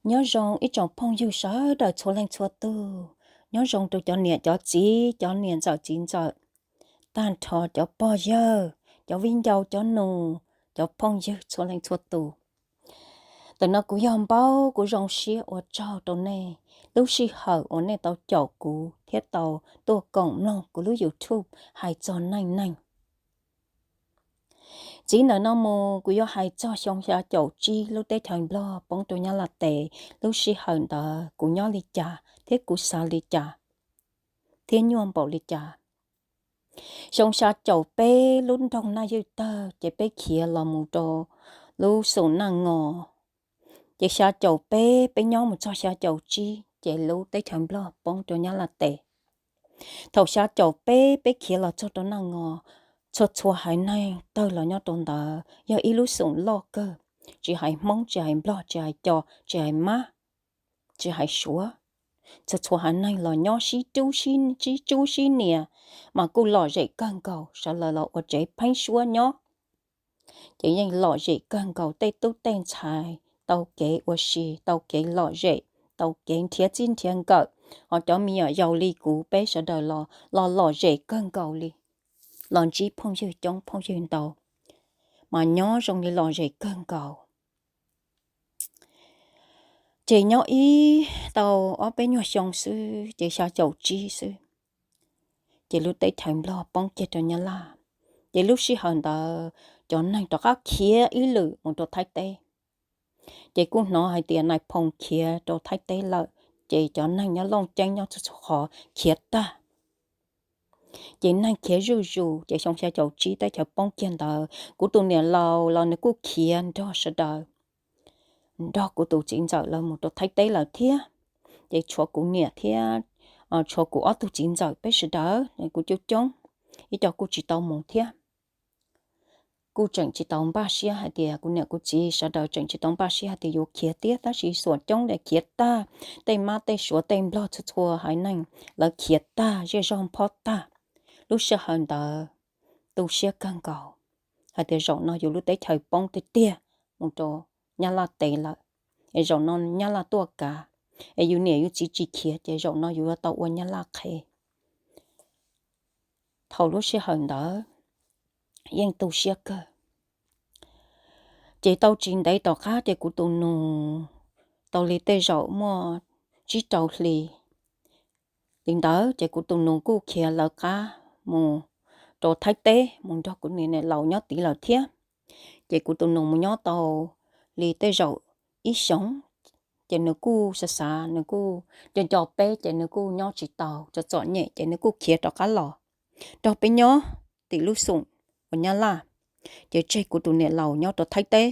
Nyob zoo ib tsoom phooj ywg sawv daws txhua leej txhua tus. Nyob zoo rau cov niam cov txiv, cov niam ntxawm txiv ntxawm, tag nrho cov pog yawg, cov viv ncaus cov nus, cov phooj ywg txhua leej txhua tus. Ntawm no kuv yog Npaub, kuv zoo siab ua tsaug rau nej lub sij hawm uas nej tau caum kuv thiab tau tuaj koom mloog kuv lub YouTube hais txog neej neeg. Txij ntawm no mus kuv yuav hais txog xyoo xya caum tsib lub teb chaws Nplog poob rau Nyab Laj tes, lub sij hawm ntawd kuv nyob li cas thiab kuv xav li cas thiab nyuaj npaum li cas. Xyoo xya caum peb lub nroog Naj Ywj tawg ces peb khiav los mus rau lub xoom Naj Ngos. Ces xya caum peb peb nyob mus txog xya caum tsib ces lub teb chaws Nplog poob rau Nyab Laj tes. Thaum xya caum peb peb khiav los txog rau Naj Ngos, txhua txhua haiv neeg tawg los nyob rau ntawd yog ib lub xoom loj kawg, tsis hais Hmoob, tsis hais Nplog, tsis hais Co, tsis hais Mab, tsis hais Suav. Txhua txhua haiv neeg los nyob sib rub sib, sib tsub sib nias, mas kuj lom zem kawg nkaus, sawv daws los ua tsev pheeb suab nyob. Ces yeej lom zem kawg nkaus, tej tub tej ntxhais tau kev ua si, tau kev lom zem, tau kev nrhiav txij nrhiav nkawm. Ho cov me nyuam yaus li kuv peb sawv daws los, los lom zem kawg nkaus li, los ntsib phooj ywg coob phooj ywg ntau, mas nyob zoo li lom zem kawg nkaus. Ces nyob ib tau ob peb nyuag xyoo xwb ces xya caum tsib xwb, ces lub teb chaws Nplog poob kiag rau Nyab Laj. Ces lub sij hawm ntawd cov neeg rov qab khiav ib lwm mus rau Thaib teb. Ces kuj hnov hais tias Nais Phoo khiav rau Thaib teb lawm, ces cov neeg nyob Looj Ceeb nyob txhua txhua qhov khiav tag. Ces neeg khiav zuj zus, ces xyoo xya caum tsib teb chaws poob kiag ntawd kuv tus niam laus los nws kuj khiav nrog sawv daws, nrog kuv tus txiv ntxawm lawv mus rau Thaib teb lawm thiab. Ces tshuav kuv niam thiab, tshuav kuv ob tug txiv ntxawm peb sawv daws, kuv coob coob, ib co kuj tsis tau mus thiab. Kuj tseem tsis tau npaj siab hais tias, kuv niam kuv txiv sawv daws tseem tsis tau npaj siab hais tias yuav khiav thiab, tab sis xuam coob li khiav tag, tej Mab tej Suav tej Nplog txhua txhua haiv neeg lawv khiav tag, zej zog phob tag. Lub sij hawm ntawd tu siab kawg nkaus hais tias zaum no yus lub teb chaws poob tiag tiag mus rau Nyab Laj tes lawm, es zaum no Nyab Laj tuaj kav, es yus niam yus txiv tsis khiav ces zaum no yus yuav tau ua Nyab Laj qhev. Thaum lub sij hawm ntawd yeej tu siab kawg. Ces tau tsis ntev tom qab ces kuv tus nus tau li tej zaum muaj tsib rau hli li ntawd ces kuv tus nus kuj khiav lawv qab mus rau Thaib teb mus nrog kuv niam laus nyob tid lawm thiab. Ces kuv tus nus mus nyob tau li tej zaum ib xyoos, ces nws kuj xav xav, nws kuj nco nco peb ces nws kuj nyob tsis tau, txom txom nyem ces nws kuj khiav rov qab los nrog peb nyob tim lub xoom uas Nyab Laj, ces tseg kuv tus niam laus nyob rau Thaib teb.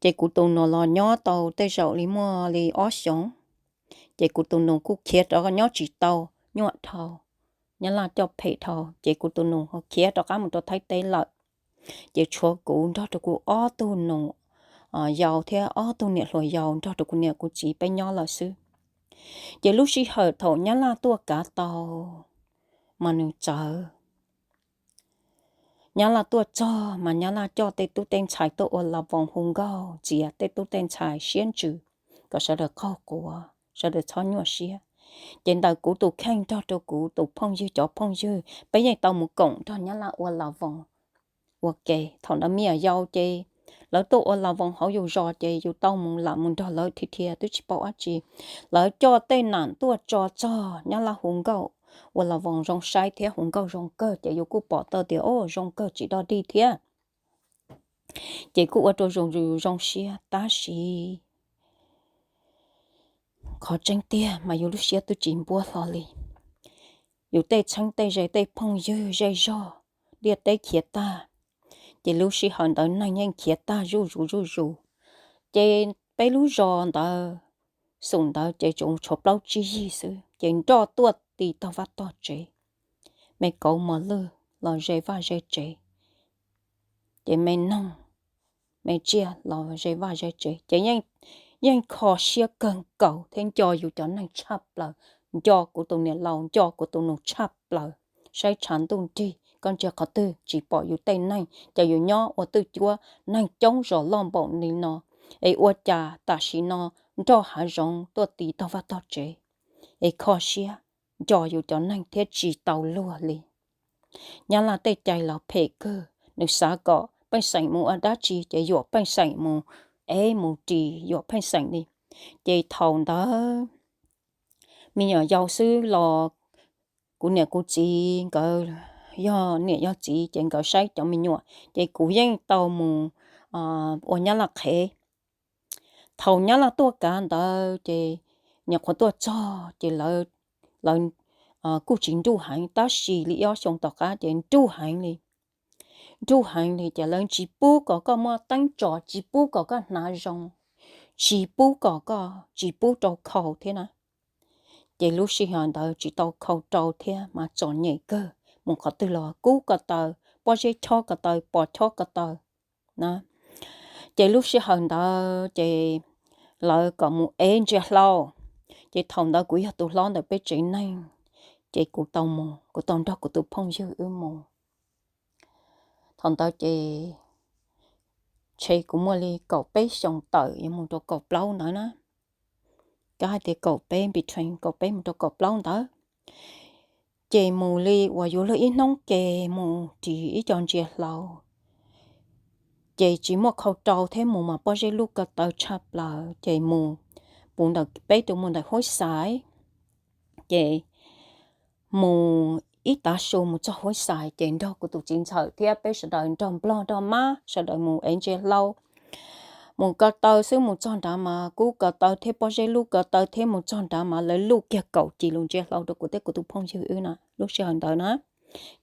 Ces kuv tus nus los nyob tau tej zaum li muaj li ob xyoos, ces kuv tus nus kuj khiav rov nyob tsis tau, nyuaj dhau, Nyab Laj coj phem dhau, ces kuv tus nus khiav rov qab mus rau Thaib teb lawm. Ces tshuav kuv nrog rau kuv ob tug nus yau thiab ob tug niam hluas yau nrog rau kuv niam kuv txiv peb nyob lawm xwb. Ces lub sij hawm thaum Nyab Laj tuaj kav tau mas nws txawv. Nyab Laj tuaj txog mas Nyab Laj coj tej tub tej ntxhais tuaj ua las voos hu nkauj ntxias tej tub tej ntxhais siab ntsws kom sawv daws qaug quav, sawv daws txhob nyuaj siab. Ces ntawm kuv tus kheej nrog rau kuv tus phooj ywg cov phooj ywg peb yeej tau mus koom nrog Nyab Laj ua las voos ua ke. Thaum ntawd me nyuam yau ces lawv tuaj ua las voos hauv yus zos ces yus tau mus lam mus nrog lawv dhia dhia twb tsis paub dab tsi. Lawv coj tej nam tuaj tso txog Nyab Laj hu nkauj ua las voos zoo saib thiab hu nkauj zoo kawg ces yus kuj pom tau tias o zoo kawg tsis dog dig thiab. Ces kuj ua rau zoo zoo siab tab sis qhov tseeb tiag mas yus lub siab twb tsis npuab hlo li. Yus tej txheeb tej ze tej phooj ywg zej zog ntiaj teb khiav tag, ces lub sij hawm ntawd neeg yeej khiav tag zuj zus zuj zus. Ces peb lub zos ntawd, xum ntawd ces tsuas tshuav plaub tsib yig xwb ces nroj tuaj ti tog vaj tog tsev, me kauv mos lwj los ze vaj ze tsev, ces me noog me tsiaj los ze vaj ze tsev ces yeej kho siab kawg nkaus thiab nco yus cov neeg tshaj plaws, nco kuv tus niam laus, nco kuv tus nus tshaj plaws. Saib tshav ntuj nrig koj ntsia qhov twg tsis pom yus tej neeg, ces yus nyob ua twj cuab neeg coob zos loj npaum li no, es ua cas tam sim no nroj hav zoov tuaj tiv tog vaj tog tsev, es kho siab nco yus cov neeg thiab tsis tau luag li. Nyab Laj tej cai los phem kawg, nws xav kom pej xeem mus ua dab tsi ces yuam pej xeem mus, ev mus ris yuam pej xeem li. Ces thaum ntawd me nyuam yaus xwb los kuv niam kuv txiv nkawd yog niam yog txiv ces nkawd saib cov me nyuam, ces kuv yeej tau mus ua Nyab Laj qhev. Thaum Nyab Laj tuaj kav ntawd ces nyuam qhuav tuaj txog ces lawv kuj tsis nruj heev, tab sis li ob xyoo tom qab ces nruj heev li. Nruj heev li ces lawv tsis pub kom koj muaj teeb tso, tsis pub kom koj hnav zoo, tsis pub kom koj, tsis pub rau khau thiab na. Ces lub sij hawm ntawd tsis tau khau rau thiab mas txom nyem kawg, mus qhov twg los kub ko taw, pob zeb chob ko taw, pos chob ko taw na. Ces lub sij hawm ntawd ces lawv kom mus ev ntsia hlau. Ces thaum ntawd kuv yog tus hlob ntawm peb tsev neeg, ces kuv tau mus, kuv tau nrog kuv tus phooj ywg wb mus. Thaum ntawd ces ntshe kuv muaj li kaum peb xyoos tawm yuav mus rau kaum plaub ntawd na. Kab hais tias kaum peb, between kaum peb mus rau kaum plaub ntawd. Ces mus li uas yuav luag ib hnub ke mus ris ib co ntsia hlau. Ces tsis muaj khau rau thiab mus mas pob zeb lub ko taw tshaj plaws, ces mus puv ntawm peb tus mus ntawm huab xaiv. Ces mus ib tav su mus txog huab xaiv ces nrog kuv tus txiv ntxawm thiab peb sawv daws nrog nplog nrog mab sawv daws mus ev ntsia hlau. Mus ko taw xwb, mus txog nrad mas kub ko taw thiab pob zeb lub ko taw thiab, mus txog nrad mas lawv luj kiag kaum ci lus ntsia hlau rau kuv thiab kuv tus phooj ywg wb na, lub sij hawm ntawd na.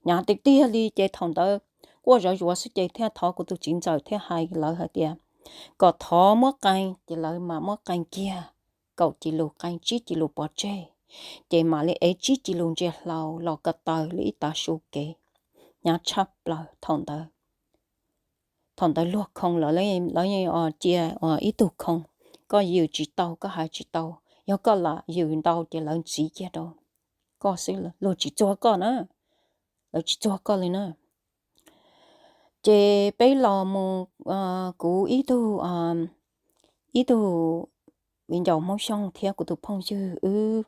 Hnyav tiag tiag li ces thaum ntawd quaj zov zuav xwb ces thiaj thov kuv tus txiv ntxawm thiaj hais lawv hais tias kom thov muab qee, ces lawv mam muab qee kiag kaum ci lus, qee tsib ci lus pov tseg, ces mam li ev tsib ci lus ntsia hlau los ko taw li ib tav su kev. Hnyav tshaj plaws thaum ntawd. Thaum ntawd luag khoo lawv, lawv cia ib tug khoo, koj yws tsis tau, koj hais tsis tau, yog koj lam yws ntau ces lawv ntxiv kiag rau koj xwb, luag tsis txuag koj na, lawv tsis txuag koj li na. Ces peb los mus, kuv ib tug, ib tug viv ncaus Hmoob Xyooj thiab kuv tus phooj ywg wb,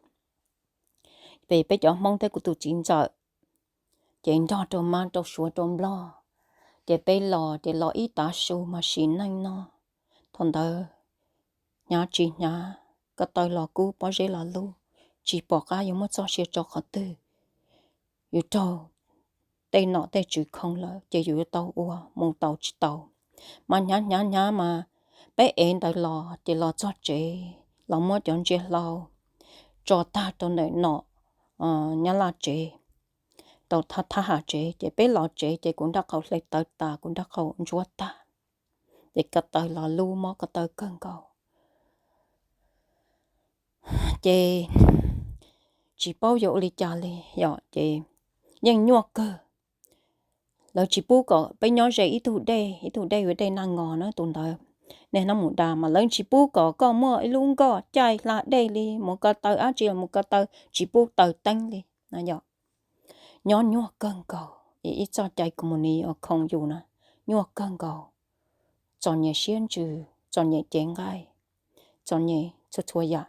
peb, peb cov Hmoob thiab kuv tus txiv ntxawm, ces nrog rau mab rau suav rau nplog, ces peb los ces los ib tav su mas sim neej no. Thaum ntawd hnyav tsis hnyav, ko taw los kub pob zeb los lub, tsis pom qab yuav muab txoj sia tso qhov twg. Yus raug tej nom tej tswv khoo lawm ces yus yuav tau ua, mus tau tsis tau. Mas hnyav hnyav hnyav mas peb ev ntawd los ces los txog tsev los muab cov ntsia hlau tso tag rau ntawm nom Nyab Laj tsev, rau thab ham tsev, ces peb los tsev ces kuv nraj qhau hle tawv tas, kuv nraj qhau ntsuab tag, ces ko taw los lub mob ko taw kawg nkaus. Ces tsis paub yuav ua li cas li yom, ces yeej nyuaj kawg. Lawv tsis pub kom peb nyob ze ib tug dej, ib tug dej ua dej naj ngos na tus ntawd, nej hnov mus da mas lawv tsis pub kom koj muaj ib lub nkoj caij hla dej li, mus ko taw dab tsi los mus ko taw, tsis pub taws teeb li na yom. Nyob nyuaj kawg nkaus, ib txoj cai koos mus nis uas khoom yus na, nyuaj kawg nkaus, txom nyem siab ntsws, txom nyem cev nqaij, txom nyem txhua txhua yam.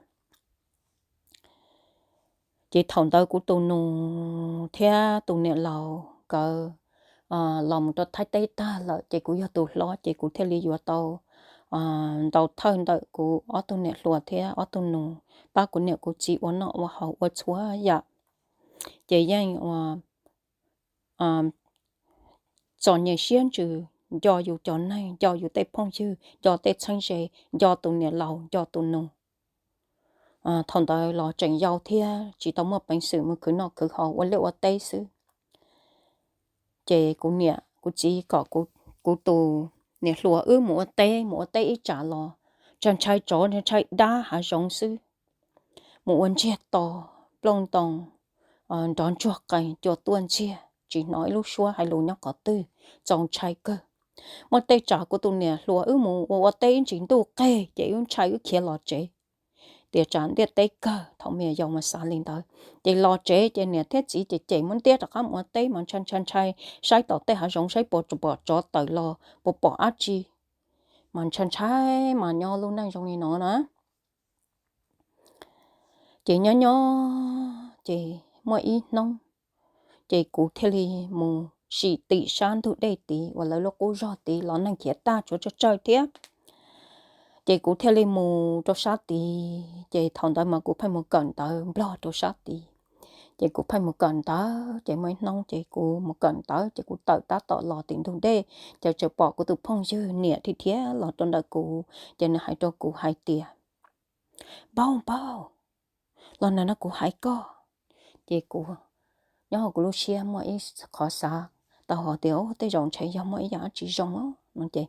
Ces thaum ntawd kuv tus nus thiab tus niam laus nkawd los mus rau Thaib teb tag lawm, ces kuv yog tus hlob, ces kuv thiaj li yuav tau ntaus thawj ntawm kuv ob tug niam hluas thiab ob tug nus, pab kuv niam kuv txiv ua noj ua haus ua txhua yam. Ces yeej ua txom nyem siab ntsws, nco yus cov neeg, nco yus tej phooj ywg, nco tej txheeb ze, nco tus niam laus, nco tus nus. Thaum ntawd los tseem yau thiab tsis tau muaj peev xwm mus khwv noj khwv haus, ua liaj ua teb xwb. Ces kuv niam kuv txiv kom kuv tus niam hluas wb mus ua teb, mus ua teb ib tsam los ntshai ntshai tsov, ntshai ntshai dab hav zoov xwb. Mus ua ntsiag to, nplooj ntoo, nrov ntsuag qees, cua tuaj ntxiag, tsis hnov ib lub suab hais lus nyob qhov twg, txaus ntshai kawg. Muaj tej tsam kuv tus niam hluas wb mus ua ua teb ib ntsis ntuj qeg ces wb ntshai wb khiav los tsev, tias tsam ntiaj teb kawg, thaum me nyuam yaus mas xav li ntawd. Ces los tsev ces niam thiab txiv ces cem muab ntiab rov qab mus ua teb mas ntshai ntshai ntshai, saib tom tej hav zoov saib puas pom tsov tawm los puas pom dab tsi, mas ntshai ntshai mas nyob lub neej zoo li no na. Ces nyob nyob ces muaj ib hnub ces kuv thiaj li mus sim tim sab ntug dej tid uas lawv lub qub zog tid los neeg khiav tag tshuav tsawg tsawg thiab. Ces kuv thiaj li mus rau sab tid, ces thaum ntawd mas kuv pheej mus kawm ntawv nplog rau sab tid. Ces kuv pheej mus kawm ntawv, ces muaj ib hnub ces kuv mus kawm ntawv ces kuv tawm tab tom los tim ntug dej, ces txawm pom kuv tus phooj ywg niam thiab thiab los rau ntawm kuv, ces nws hais rau kuv hais tias, Npaub, Npaub, los nrog kuv hais koj. Ces kuv nyob hauv kuv lub siab muaj ib qho xav tau hais tias, Ub, tej zaum ntshe yog muaj ib yam dab tsi zoo no. Ces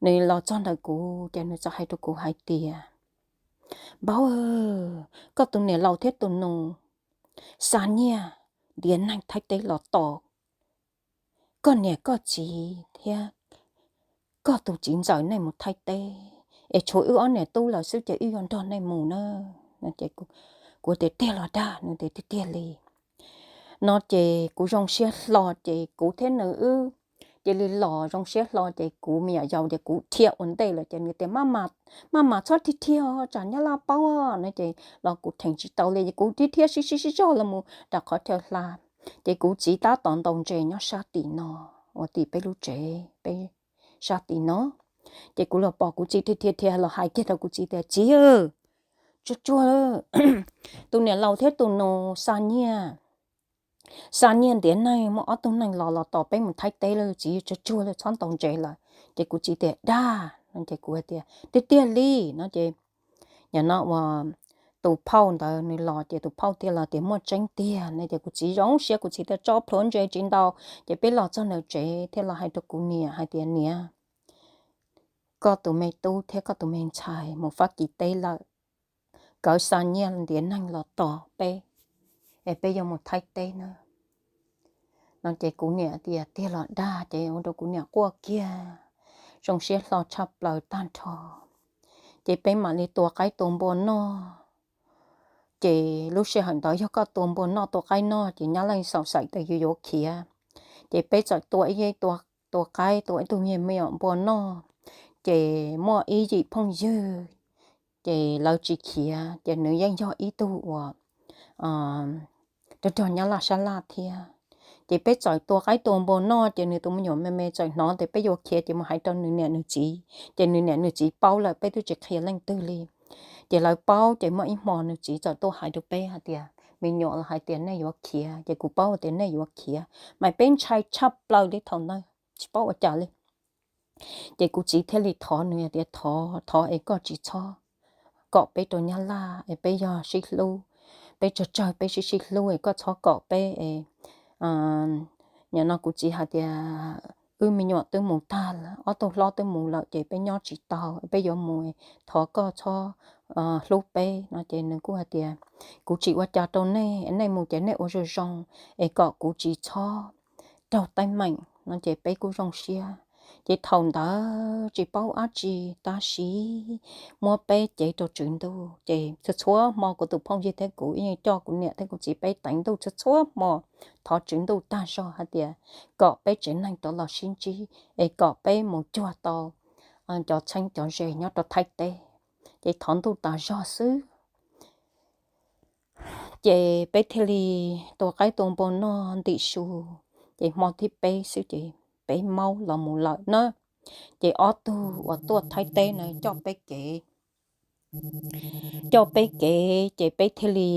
nws los txog ntawm kuv ces nws txawm hais rau kuv hais tias, Npaub, koj tus niam laus thiab tus nus xa nyiaj ntiav neeg Thaib teb los tos koj niam koj txiv thiab koj tus txiv ntxawm nej mus Thaib teb, es tshuav wb ob niam tub lawm xwb ces wb yuav nrog nej mus na. Kuv tias, Tiag los dag? Nws tias, Tiag tiag li. No ces kuv zoo siab hlo ces kuv thiab nws wb cia li los zoo siab hlo ces kuv me nyuam yaus ces kuv dhia ua ntej lawm ces nws tias, Maj mam txhob dhia dhia tsam nyab laj paub no ces los kuv dheev tsis tau li es kuv dhia dhia sib sib sib zog los mus rau qhov chaw hla. Ces kuv txiv tab tom ntaus ntses nyob sab tim no, uas tim peb lub tsev peb sab tim no. Ces kuv los pom kuv txiv dhia dhia dhia los hais kiag rau kuv txiv tias, Txiv, tsuag tsuag, tus niam laus thiab tus nus xa nyiaj, xa nyiaj ntiav neeg, muaj ob tug neeg los los tos peb mus Thaib teb lawm, txiv, tsuag tsuag lawm, txhob ntaus ntses lawm. Ces kuv txiv tias, Dag no ces kuv hais tias, Tiag tiag li no ces nim no uas tus phauj ntawd nws los ces tus phauj thiaj los tias, Muaj tseeb tiag no ces kuv txiv zoo siab, kuv txiv tias, Tso plhuav ntses tsis ntau. Ces peb los txog ntawm tsev thiaj los hais rau kuv niam hais tias, Niam, koj tus me tub thiab koj tus me ntxhais mus Fab Kis teb lawm, nkawd xa nyiaj ntiav neeg los tos peb es peb yuav mus Thaib teb na. No ces kuv niam tias, Tiag los dag? Ces ua rau kuv niam quaj kiag, zoo siab hlo tshaj plaws tag nrho. Ces peb mam li tua qaib tua npua noj. Ces lub sij hawm ntawd yog koj tua npua noj tua qaib noj ces nyab laj xav xav tias yus yuav khiav. Ces peb txawm tua ib, tua, tua qaib, tua ib tug me nyuam npua noj. Ces muaj ib yim phooj ywg, ces lawv tsis khiav, ces nws yeej yog ib tug uas rog rog nyab laj sab laj thiab. Ces peb txawm tua qaib tua npua noj, ces nws tus me nyuam me me txawm hnov tias peb yuav khiav, ces mus hais rau nws niam nws txiv, ces nws niam nws txiv paub lawm, peb twb tsis qhia leej twg li. Ces lawv paub, ces muaj ib hmo nws txiv txawm tuaj hais rau peb hais tias, Me nyuam, los hais tias nej yuav khiav, ces kuv paub tias nej yuav khiav, mas peb ntshai tshaj plaws li thaum ntawd tsis paub ua cas li. Ces kuv txiv thiaj li thov nws tias, Thov, thov es koj tsis txhob kom peb rau nyab laj, es peb yog sib hlub, peb tsawg tsawg peb sib sib hlub es koj txhob kom peb es. Nim no kuv txiv hais tias, Wb me nyuam twb mus tag, ob tug hlob twb mus lawm ces peb nyob tsis tau, peb yuav mus, thov koj txhob hlub peb no. Ces nws kuj hais tias, Kuv tsis ua cas rau nej, nej mus ces nej ua zoo zoo, es kom kuv tsis txhob raug teeb meem no ces peb kuj zoo siab. Ces thaum ntawd tsis paub dab tsi, tab sis muab peb cev rau Tswv Ntuj, ces txhua txhua hmo kuv tus phooj ywg thiab kuv ib nyuag coj kuv niam thiab kuv txiv peb teev Ntuj txhua txhua hmo, thov Tswv Ntuj tag zog hais tias kom peb tsev neeg rov los sib ntsib es kom peb mus cuag tau cov txheeb cov ze nyob rau Thaib teb. Ces thov Ntuj tas zog xwb. Ces peb thiaj li tua qaib tua npua noj ntim su, ces hmo thib peb xwb ces peb maub los mus lawm na. Ces ob tug uas tuaj Thaib teb na coj peb kev, coj peb kev ces peb thiaj li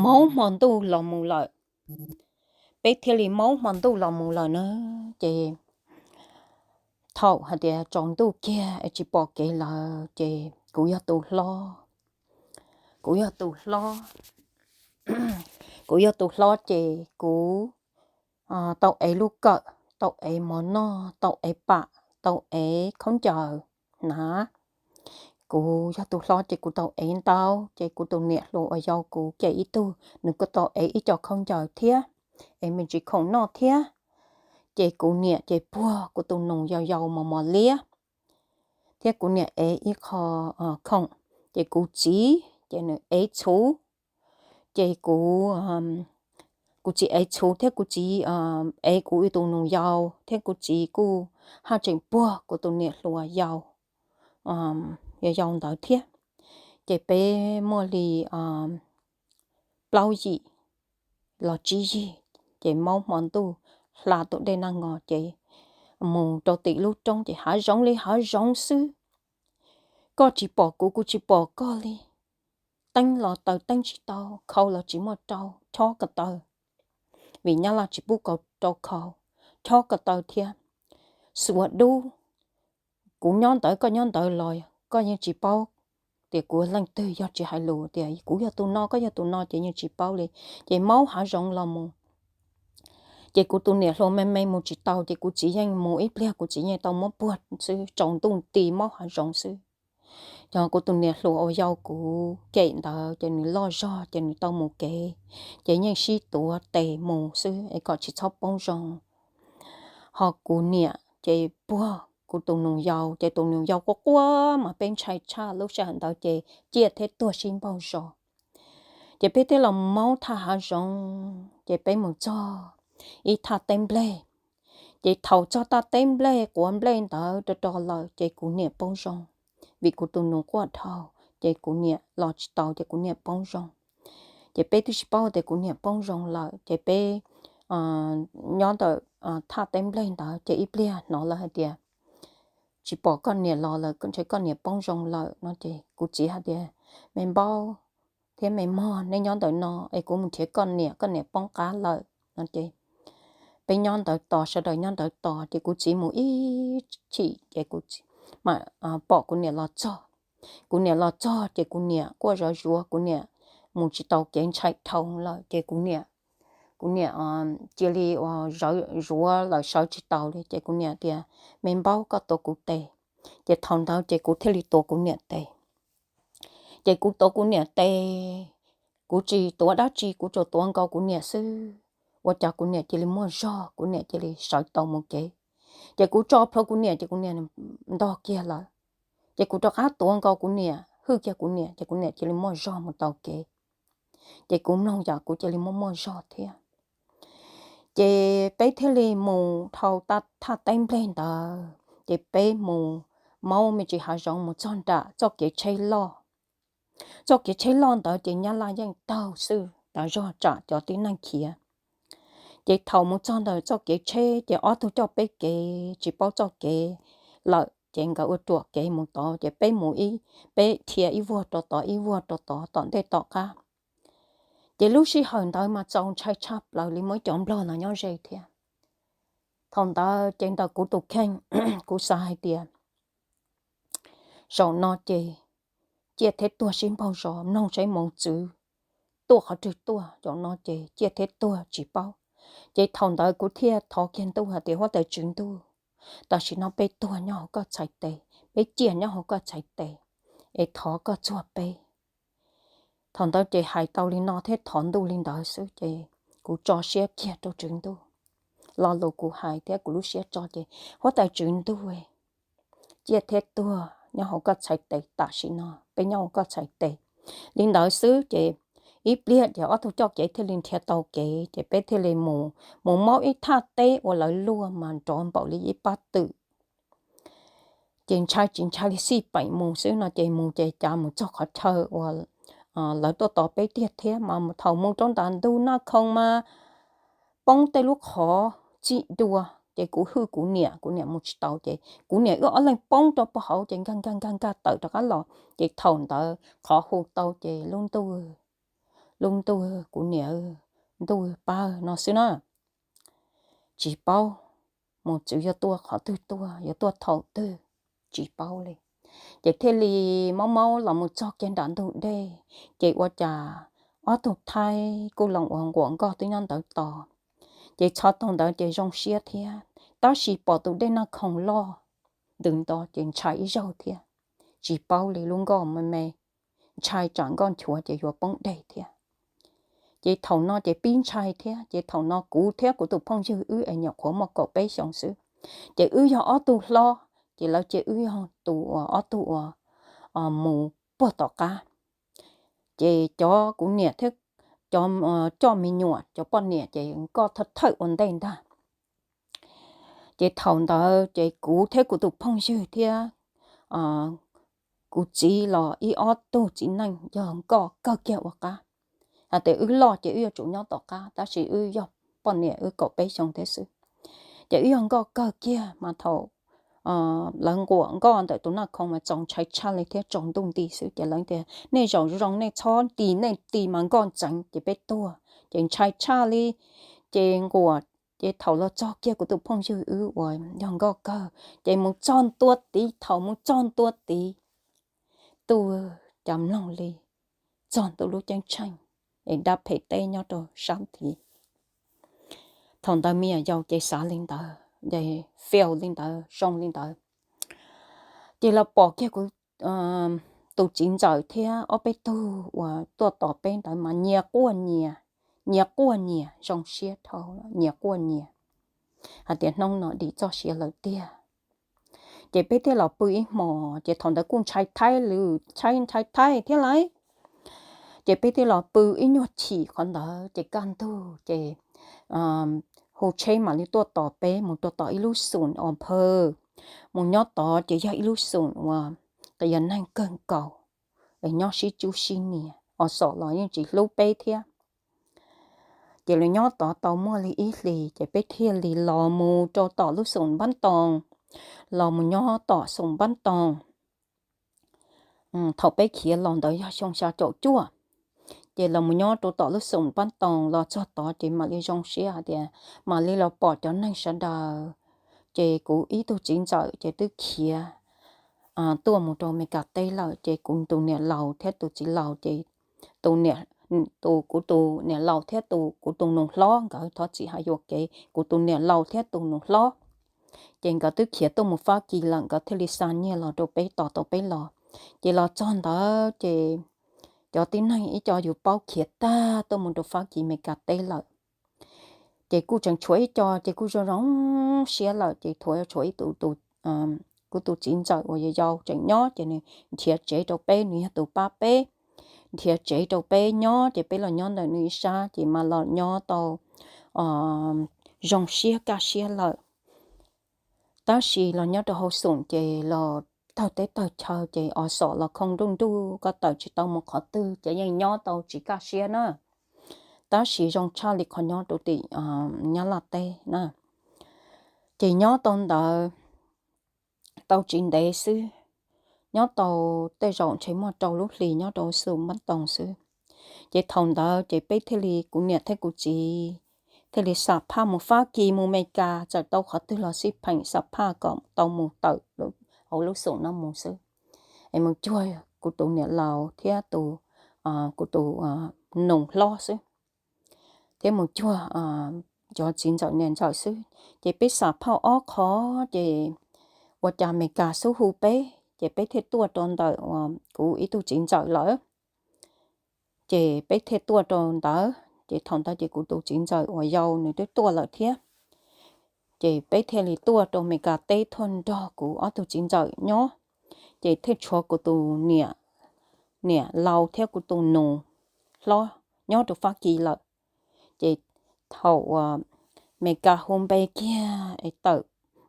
maub hmo ntuj los mus lawm. Peb thiaj li maub hmo ntuj los mus lawm na. Ces thaum hais tias tsaus ntuj kiag es tsis pom kev lawm ces kuv yog tus hlob, kuv yog tus hlob, kuv yog tus hlob ces kuv tau ev lub kawm, tau ev mov noj, tau ev pam, tau ev khaub ncaws hnav. Kuv yog tus hlob ces kuv tau ev ntau, ces kuv tus niam hluas uas yau kuv kiag ib tug nws kuj tau ev ib co khaub ncaws thiab, ev me ntsis khoom noj thiab. Ces kuv niam ces puag kuv tus nus yau yau mos mos liab, thiab kuv niam ev ib qho khoom. Ces kuv txiv ces nws ev txhuv, ces kuv, kuv txiv ev txhuv thiab kuv txiv ev kuv tus nus yau thiab kuv txiv kuj haj tseem puag kuv tus niam hluas yau, yau yau ntawd thiab. ces peb muaj li plaub yim los tsib yig, ces maub hmo ntuj hla tus dej nag ngos ces mus rau tim lub roob ces hav zoov li hav zoov xwb. Koj tsis pom kuv, kuv tsis pom koj li. Teeb los taws teeb tsis tau, khau los tsis muaj rau, chob ko taw, vim Nyab Laj tsis pub rau khau, chob ko taw thiab. Xuas dub, kuv nyob ntawd koj nyob ntawd los koj yeej tsis paub tias kuv leej twg, yog tsis hais lus tias kuv yog tus no koj yog tus no ces yeej tsis paub li. Ces maub hav zoov los mus, ces kuv tus niam hluas me me mus tsis tau, ces kuv txiv yeej mus ib pliag, kuv txiv yeej tau muab puag xwb, tsaus ntuj nti maub hav zoov xwb. Ces kuv tus niam hluas uas yau kuv cem ntawd ces nws loj zog ces nws tau mus kev, ces yeej sib tuav tes mus xwb es kom tsis txhob poob zoo. Ho kuv niam ces puag kuv tus nus yau, ces tus nus yau quaj quaj mas peb ntshai tshaj, lub sij hawm ntawd ces ciaj thiab tuag sib npaug zos. Ces peb thiaj los maub thaj hav zoov, ces peb mus txog ib thaj teb nplej. Ces thaum txog thaj teb nplej quav nplej ntawd rau rau lawm ces kuv niam poob zoo, vim kuv tus nus quaj dhau, ces kuv niam los tsis tau ces kuv niam poob zoo. Ces peb twb tsis paub tias kuv niam poob zoo lawm, ces peb nyob ntawm thaj teb nplej ntawd ces ib pliag hnov lawv hais tias tsis pom koj niam los lawm, ntshe koj niam poob zoo lawm no ces kuv txiv hais tias, me npaub thiab me mog, nej nyob ntawm no es kuv mus nrhiav koj niam, koj niam poob qab lawm no ces peb nyob ntawd tos, sawv daws nyob ntawd tos, ces kuv txiv mus ib chim ces kuv txiv mam pom kuv niam los txog. Kuv niam los txog ces kuv niam quaj zov zuav, kuv niam mus tsis tau kev, ntshai dhau lawm ces kuv niam, kuv niam cia li uas zov zuav lawm sawv tsis taus li ces kuv niam tias, me npaub koj tuav kuv tes. Ces thaum ntawd ces kuv thiaj li tuav kuv niam tes. Ces kuv tuav kuv niam tes, kuv tsis tuav dab tsi, kuv tsuas tuav nkaus kuv niam xwb, ua cas kuv niam cia li muaj zog, kuv niam cia li sawv tau mus kev. Ces kuv tso plhuav kuv niam ces kuv niam ntog kiag lawm. Ces kuv rov qab tuav nkaus kuv niam, hwj kiag kuv niam ces kuv niam cia li muaj zog mus tau kev. Ces kuv mloog yam kuv cia li muaj muaj zog thiab. Ces peb thiaj li mus dhau thaj teb nplej ntawd ces peb mus maub me ntsis hav zoov mus txog nram txoj kev tsheb loj. Txoj kev tsheb loj ntawd ces Nyab Laj yeej taug xwb, tas zog tsam cov tib neeg khiav. Ces thaum mus txog ntawm txoj kev tsheb ces ob tug coj peb kev tsis paub txoj kev lawm ces nkawd ua ruam kev mus tod ces peb mus ib, peb dhia ib vuag rau tod ib vuag rau tod tom ntej tom qab. Ces lub sij hawm ntawd mas txaus ntshai tshaj plaws li, muaj ib cov nplog los nyob ze thiab. Thaum ntawd ces ntawm kuv tus kheej, kuv xav hais tias zaum no ces ciaj thiab tuag sib npaug zos, mloog saib mus txwv tuaj qhov twg tuaj, zaum no ces ciaj thiab tuag tsis paub. Ces thaum ntawd kuv thiaj thov kiag ntuj hais tias, huab tais tswv ntuj, tam sim no peb tuag nyob hauv koj txhais tes, peb ciaj nyob hauv koj txhais tes, es thov koj txuag peb. Thaum ntawd ces hais tau li no thiab thov ntuj li ntawd xwb ces kuv tso siab kiag rau tswv ntuj. Lo lus kuv hais thiab kuv lub siab tso ces, huab tais tswv ntuj, ciaj thiab tuag nyob hauv koj txhais tes, tam sim no peb nyob hauv koj txhais tes. Li ntawd xwb ces ib pliag ces ob tug coj kev thiaj li nrhiav tau kev ces peb thiaj li mus, mus maub ib thaj teb uas lawv luaj mas nrov npaum li ib pab twm. Ces ntshai tsis ntshai li xij peem mus xwb no ces mus ces cas mus txog qhov chaw uas lawv tuaj tos peb tiag thiab mas thaum mus rau nram ntug Naj Khoom mas poob tej lub qhov txij dua ces kuv hwj kuv niam, kuv niam mus tsis tau ces kuv niam wb ob leeg poob rau puag hauv ces nkag nkag nkag nkag tawm rov qab los ces thaum ntawd qhov hu tau ces lub ntuj, lub ntuj kuv niam, ntuj pab no xwb na. Tsis paub mus txwv yuav tuaj qhov twg tuaj, yuav tuaj thaum twg, tsis paub li. Ces thiaj li maub maub los mus txog kiag nram ntug dej ces ua cas ob tug thaib kuj loo uas nquam nkoj twb nyob ntawd tos. Ces txog thaum ntawd ces zoo siab thiab, tab sis pom tus dej Naj Khoom loj ntws nto ces ntshai ib zaug thiab. Tsis paub li, lub nkoj me me, ntshai tsam nkoj nchuav ces yuav poob dej thiab. Ces thaum no ces pib ntshai thiab, ces thaum no kuv thiab kuv tus phooj ywg wb es nyuam qhuav muaj kaum peb xyoos xwb, ces wb yog ob tug hlob, ces lawv cia wb yog tus uas ob tug uas mus puag tom qab. Ces cov kuv niam thiab cov coj me nyuam cov poj niam ces nkoj thawj thawj ua ntej ntag. Ces thaum ntawd ces kuv thiab kuv tus phooj ywg thiab kuv kuv txiv los ib ob tug txiv neej yog nkoj kawg kiag ua qab. Hais tias wb loj ces wb yuav tsum nyob tom qab, tab sis wb yog poj niam wb kaum peb xyoo thiab xwb. Ces wb yog nkoj kawg kiag mas thaum lawv nquam nkoj ntawm tus naj khoom mas txaus ntshai tshaj li thiab tsaus ntuj nti xwb. Ces lawv tias nej zaum zoo nej txhob nti, nej nti mas nkoj ntxeev ces peb tuag. Ces ntshai tshaj li, ces nquam, ces thaum los txog kiag kuv tus phooj ywg wb uas yog nkoj kawg ces mus txog ntua tid, thaum mus txog ntua tid tuaj cas mloog li txog ntua lub ceeb tsheej es dab phem teb nyob rau sab tid. Thaum ntawd me nyuam yaus ces xav li ntawd, ces feel li ntawd, zoo li ntawd. Ces los pom kiag kuv tus txiv ntxawm thiab ob peb tug uas tuaj tos peb ntawd mas nyias quaj nyias, nyias quaj nyias, zoo siab dhau, nyias quaj nyias hais tias hnub no dim txoj sia lawm tiag. Ces peb thiaj los pw ib hmos, ces thaum ntawd kuj ntshai thaib lawm, ntshai, ntshai thaib thiab lauj. Ces peb thiaj los pw ib nyuag chim qhov ntawd, ces kaj ntug ces hu tsheb mam li tuaj tos peb mus rau tom ib lub xoom os phaw. Mus nyob tod ces yog ib lub xoom uas qias neeg kawg nkaus, nyob sib tsub sib nias, os xom los yeej tsis hlub peb thiab. Ces lawv nyob tod tau muaj li ib hlis ces peb thiaj li los mus rau tom lub xoom npab toos, los mus nyob tom xoom npab toos. Thaum peb khiav los ntawd yog xyoo xya caum cuaj, ces los mus nyob rau tom lub xoom npab toos, los txog tod ces mam li zoo siab hais tias mam li los pom cov neeg sawv daws. Ces kuv ib tug txiv ntxawm ces twb khiav tuaj mus rau Amelikas teb lawm, ces kuv tus niam laus thiab tus txiv laus ces tus, tus, kuv tus niam laus thiab tus, kuv tus nus hlob, nkawd thov txim hais yuam kev, kuv tus niam laus thiab tus nus hlob, ces nkawd twb khiav tuaj mus Fab Kis lawm, nkawd thiaj li xa nyiaj los rau peb, tos tau peb los. Ces los txog ntawd ces cov tib neeg ib co yus paub khiav tag tuaj mus rau Fab Kis Amelikas teb lawm. Ces kuj tseem tshuav ib co ces kuj zoo zoo siab lawm, ces thuav tshuav ib tus, kuv tus txiv ntxawm uas yau yau tseem nyob, ces nws nrhiav tsev rau peb, nws yog tus pab peb nrhiav tsev rau peb nyob, ces peb los nyob ntawm nws ib sab, ces mas los nyob tau zoo siab kaj siab lawm. Tab sis los nyob rau hauv xoom ces los tawg teb tawg chaw ces os xom los khoo nruj nruj, koj tawm tsis tau mus qhov twg ces yeej nyob tau tsis kaj siab na. Tab sis zoo tshaj li qhov nyob rau tim Nyab Laj teb na. Ces nyob tau ntawd tau tsis ntev xwb, nyob tau tej zaum ntshe muaj rau lub hlis nyob rau xoom npab toos xwb. Ces thaum ntawd ces peb thiaj li, kuv niam thiab kuv txiv thiaj li xam phaj mus Fab Kis, mus Amelikas, txawm tau qhov twg los xij pheem xam phaj kom tau mus tawm hauv lub xoom no mus xwb. Es mus cuag kuv tus niam laus thiab tus, kuv tus nus hlob xwb, thiab mus cuag cov txiv ntxawm niam ntxawm xwb. Ces peb xam phaj ob qho, ces ua cas Amelikas xub hu peb, ces peb thiaj tuaj rau ntawm kuv ib tug txiv ntxawm lawm. Ces peb thiaj tuaj rau ntawd, ces thaum ntawd ces kuv tus txiv ntxawm uas yau nws twb tuaj lawm thiab. Ces peb thiaj li tuaj rau Amelikas teb tuaj nrog kuv ob tug txiv ntxawm nyob. Ces thiaj tshuav kuv tus niam, niam laus thiab kuv tus nus hlob nyob rau Fab Kis lawm. Ces thaum uas Amelikas hu npe kiag es tawm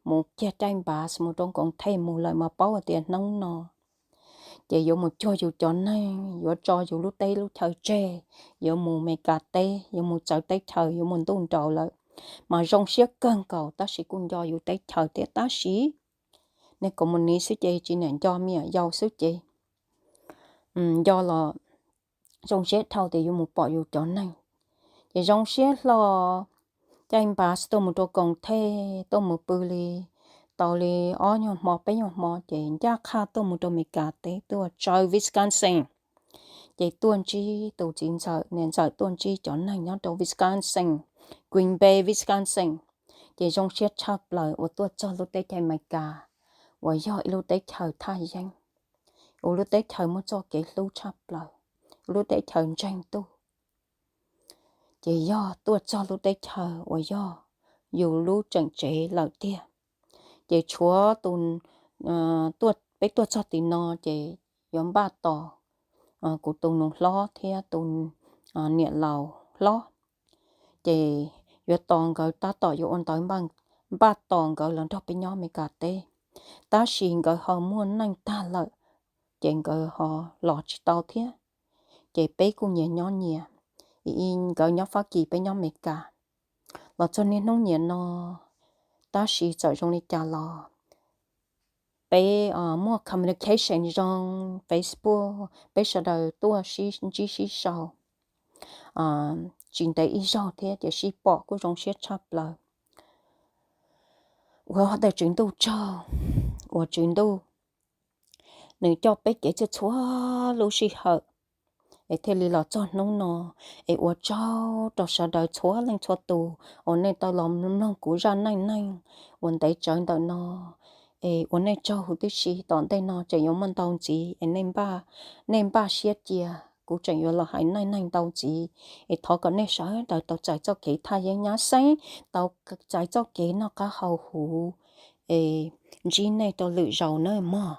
mus kiag caij npas mus rau koom thej mus lawm mas paub hais tias hnub no ces yuav mus cuag yus cov neeg, yuav tso yus lub teb lub chaw tseg, yuav mus Amelikas teb, yuav mus txawv teb chaws, yuav mus ntuj nraud lawm. Mas zoo siab kawg nkaus tab sis kuj nco yus teb chaws thiab tab sis nej koom mus niv xwb ces tsis niam nco me nyuam yaus xwb ces nco los zoo siab dhau tias yuav mus pom yus cov neeg. Ces zoo siab hlo caij npas tuaj mus rau koom thej, tuaj mus pw li tau li ob nyuag hmo peb nyuag hmo ces ncaj qha tuaj mus rau Amelikas teb tuaj tsaws Wisconsin. Ces tuaj ntsib tus txiv ntxawm niam ntxawm, tuaj ntsib cov neeg nyob rau Wisconsin, Green Bay, Wisconsin. Ces zoo siab tshaj plaws uas tuaj txog lub teb chaws Amelikas uas yog ib lub teb chaws thaj yeeb, ua lub teb chaws muaj txoj kev hlub tshaj plaws, ua lub teb chaws ntseeg Ntuj. Ces yog tuaj txog lub teb chaws uas yog yus lub tseem tsev lawm tiag. Ces tshuav tus, peb tuaj txog tim no ces yuav npaj tos kuv tus nus hlob thiab tus niam laus hlob. Ces yuav tos nkawd, tab tom yuav ua ntawv npaj tos nkawd los nrog peb nyob Amelikas teb. Tab sis nkawd ho muaj neej tag lawm, ces nkawd ho los tsis tau thiab. Ces peb kuj nyias nyob nyias, nkawd nyob Fab Kis, peb nyob Amelikas. Los txog niaj hnub niam no, tab sis txawm zoo li cas los peb muaj communication zoo, Facebook, peb sawv daws tuaj sib ntsib sib sau tsis ntev ib zaug thiab ces sib pom kuj zoo siab tshaj plaws. Ua ntawm Tswv Ntuj tsaug uas Tswv Ntuj nws coj peb kev txhua txhua lub sij hawm es thiaj li los txog hnub no. Es ua tsaug rau sawv daws txhua leej txhua tus uas nej tau los mloog kuv zaj neej neeg uas ntev tsawv ntawm no. Es ua nej tsaug huv tib si, tom ntej no tseem yuav muaj ntau ntxiv es nej npaj siab cia, kuv tseem yuav los hais neej neeg ntau ntxiv. Es thov kom nej sawv daws tau txais txoj kev thaj yeeb nyab xeeb, tau txais txoj kev noj qab haus huv. Es ntsib nej rau lwm zaus nawb mog.